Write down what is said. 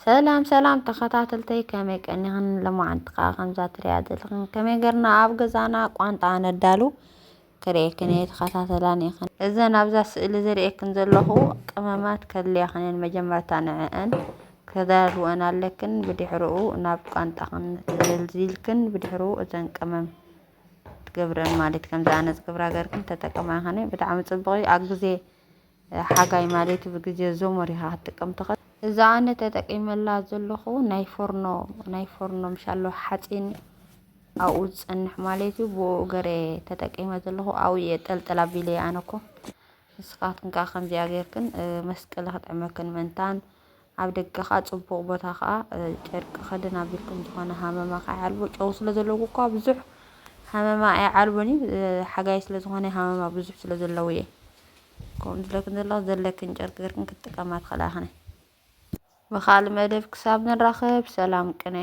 ሰላም ሰላም ተኸታተልተይ፣ ከመይ ቀኒኽን? ለማዓንቲ ከኣ ከምዛ ትሪኣ ዘለኽን ከመይ ገርና ኣብ ገዛና ቋንጣ ነዳሉ ክርእየክን እየ፣ ተኸታተላን ኢኽን። እዘን ኣብዛ ስእሊ ዝርእየክን ዘለኹ ቅመማት ከድልያኽን እየን። መጀመርታ ንዕአን ክተዳልወን ኣለክን፣ ብድሕርኡ ናብ ቋንጣኽን ዘልዚልክን ብድሕርኡ እዘን ቅመም ትገብረን ማለት ከምዚ ኣነ ዝገብራ ገርክን ተጠቀማ ኢኽን። ብጣዕሚ ጽቡቕ እዩ። ኣብ ግዜ ሓጋይ ማለት እዩ፣ ብግዜ ዞመር ኢኻ ክትጥቀም ትኽእል። እዛ ኣነ ተጠቂመላ ዘለኹ ናይ ፎርኖ ናይ ፎርኖ ምሻሎ ሓፂን ኣብኡ ዝፀንሕ ማለት እዩ። ብኡ ገረ ተጠቂመ ዘለኹ ኣብኡ እየ ጠልጠል ኣቢለ ኣነ እኮ። ንስኻትክን ከዓ ከምዚኣ ጌርክን መስቀሊ ክጥዕመክን ምእንታን ኣብ ደገ ከዓ ፅቡቕ ቦታ ከዓ ጨርቂ ከደን ኣቢልክን ዝኾነ ሃመማ ከዓ ይዓልቦ። ጨው ስለ ዘለዎ እኳ ብዙሕ ሃመማ ኣይዓልቦን እዩ። ሓጋይ ስለ ዝኾነ ሃመማ ብዙሕ ስለ ዘለዎ እየ። ከምኡ ዝለክን ዘለኹ ዘለክን ጨርቂ ገርክን ክትጥቀማ ትኽእላ ኢኽን። ብኻልእ መደብ ክሳብ ንራኸብ ሰላም ቅነ።